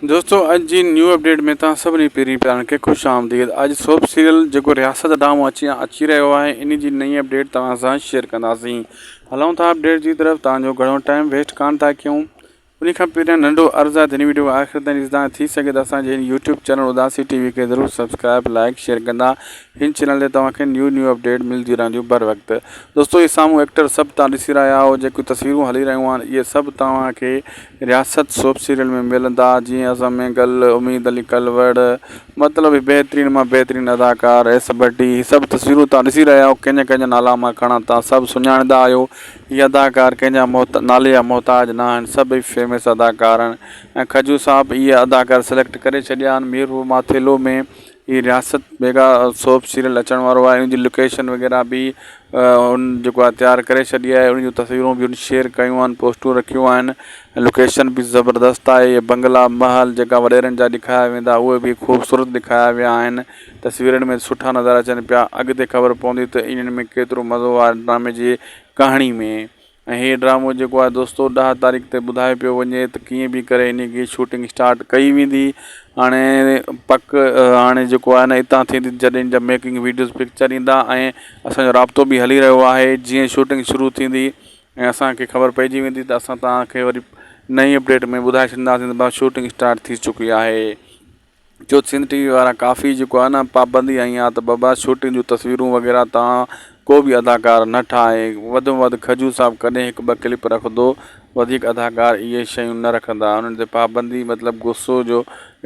دوستو اڄ جي نيو اپڊيٽ ۾ توهان سڀني پرين پيارن کي خوش آمديد اڄ سوپ سيريل جيڪو رياست ڊرامو اچي اچي رهيو آهي ان جي نئين اپڊيٽ توهان سان شيئر ڪنداسين هلون ٿا اپڊيٽ جي طرف توهان جو گهڻو ٽائيم ويسٽ ڪان ٿا ڪيون ان کان پهريان ننڍو عرض آهي ته هن ويڊيو آخر تائين ڏسندا ٿي سگهي ته اسان جي هن يوٽيوب چينل اداسي ٽي وي کي ضرور سبسڪرائب لائڪ شيئر ڪندا هن چينل تي توهان کي نيو نيو اپڊيٽ ملنديون رهنديون بر وقت دوستو هي سامهون ايڪٽر سڀ توهان ڏسي رهيا آهيو جيڪي تصويرون هلي رهيون آهن اهي سڀ توهان کي رياست سوپ سيريل ۾ ملندا جيئن اعظم مينگل، اميد علي ڪلوڙ، مطلب هي بهترين مان بهترين اداڪار ايس ڀٽي هي سڀ تصويرون توهان ڏسي رهيا آهيو ڪنهن جا ڪنهن جا نالا مان کڻان توهان سڀ سڃاڻندا آهيو هي اداڪار ڪنهن جا محت نالي جا محتاج نه آهن سڀئي فيمس اداڪار آهن ۽ کجو صاحب اهي اداڪار سليڪٽ ڪري ڇڏيا آهن ميرپور ماٿيلو ۾ هي رياست ميگا سوپ سيريل اچڻ وارو آهي ان جي لوڪيشن وغيره به ان جيڪو آهي تيار ڪري ڇڏي آهي ان جون تصويرون به ان شيئر ڪيون آهن پوسٽون رکيون آهن لوڪيشن به زبردست آهي اهي بنگلا محل جيڪا وڏيرن جا ڏيکاريا ويندا اهي به خوبصورت ڏيکاريا ويا آهن تصويرن ۾ سٺا نظر اچن پيا اڳتي خبر پوندي ته انهن ۾ ڪيترو مزو آهي ڊرامي جي ڪهاڻي ۾ ۽ هي ڊرامو جيڪو آهي دوستو ڏهه تاريخ تي ٻڌايو پيو وڃي ته ڪيئن به ڪري انهي کي شوٽنگ اسٽارٽ ڪئي ويندي هاڻي پڪ هاڻي جيڪو آهي نه اتان ٿيندي جڏهن ان جا ميڪنگ ويڊيوز پڪچر ايندا ۽ اسانجو رابطو به هلي رهيو آهي جيئن شوٽنگ شروع ٿيندي ۽ اسانکي خبر پئجي ويندي ته اسان توهان کي وري نئين اپڊيٽ ۾ ٻڌائي ڇڏينداسين ته شوٽنگ اسٽارٽ ٿي چڪي آهي. جو سنڌ ٽي وي وارا ڪافي جيڪو آهي نه پابندي هنئي آهي ته بابا شوٽنگ جون تصويرون وغيره تان ڪو به اداڪار نه ٺاهي وڌ ۾ وڌ کجو صاحب ڪڏهن هڪ ٻه ڪلپ رکندو وڌيڪ اداڪار اهي شيون نه رکندا انهن تي پابندي مطلب غصو جو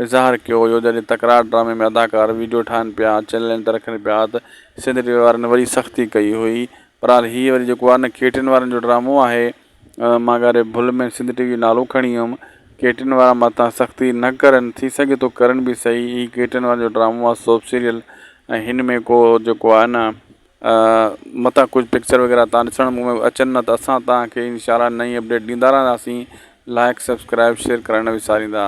اظهار ڪيو هيو جڏهن تڪرار ڊرامي ۾ اداڪار ويڊيو ٺاهن پيا چينلن تي رکن پيا ته سنڌ ٽي وي وارن وري سختي ڪئي هئي بهرحال هي وري جيڪو آهي نه ڪيٽن وارن جو ڊرامو آهي مان ڪري ڀل ۾ سنڌ ٽي وي جو نالو کڻي ويم ڪيٽن وارا متان سختي نه ڪرن ٿي سگهي ٿو ڪرن به سهي هي ڪيٽن وارن جو ڊرامو آهي سوپ سيريل ۽ هن ۾ ڪو جيڪو آهي نه متان ڪجهه پڪچر وغيره تان ڏسڻ ۾ اچن نه ته اسان توهان کي انشاء الله نئين اپڊيٽ ڏيندا رهنداسين لائڪ سبسڪرائب شيئر ڪرڻ نه وساريندا.